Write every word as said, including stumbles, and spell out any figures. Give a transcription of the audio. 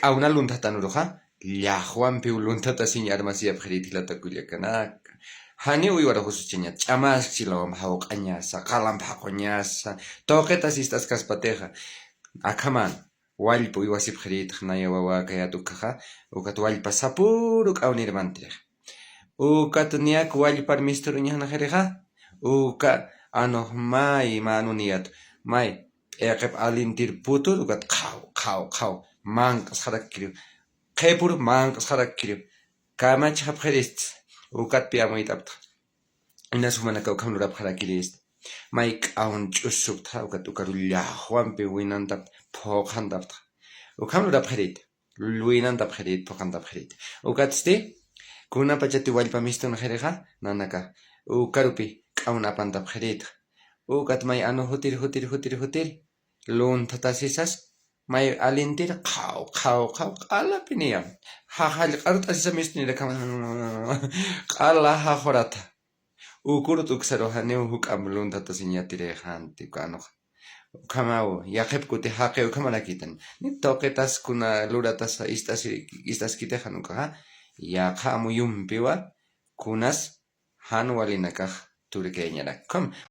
awna lunthatanüruxa, llaxwampiw lunthatasiñ armasiyapxirït jilata kullakanaka. Janiw uywarux usuchañat, ch'amaskchilawam jawq'añasa, qalamp jaquñasa, tuqitas ist'askaspatixa. Akhaman, wallpa uywasipxirïtx naya wawäkayät ukkhaxa, ukat wallpa sapüru k'awnirmantirixa. Ukat niyak wallpar misturuñaxnaxirixa, uka anux may mä anuniyät, may p'iqip alintir putur, ukat qhaw, qhaw, qhaw, manq'sxarakkiriw, qhipur manq'sxarakkiriw, kamachxapxiristsa, ukatpi amuyt'aptxa. Inas jumanakaw ukham lurapxarakirïsta. May k'awn ch'usuptxa, ukat ukaru llaxwampi winantaptxa, phuqhantaptxa. Ukham lurapxirïta, winantapxirïta, phuqhantapxirïta. Ukatsti, kunapachati wallpa mistunxirixa, nanaka, ukarupi k'awn apantapxirïta. Ukat may anu jutir, jutir, jutir, jutir, lunthatasisas, may alintir, qhaw, qhaw, qhaw, q'alapiniyam. Jaxall q'arut'asisa mistunirakham, q'ala jaxurata. Ukurut uksaru janiw juk'amp lunthatasiñatirixa janti uka anuxa. Ukhamaw, yaqhip kuti jaqi ukhamarakïtan. Ni tuqitas kuna luratasa ist'asi-, ist'askitixa jan ukaxa, yaqha amuyumpiwa, kunas jan walinakax turkayañarak. Ukham,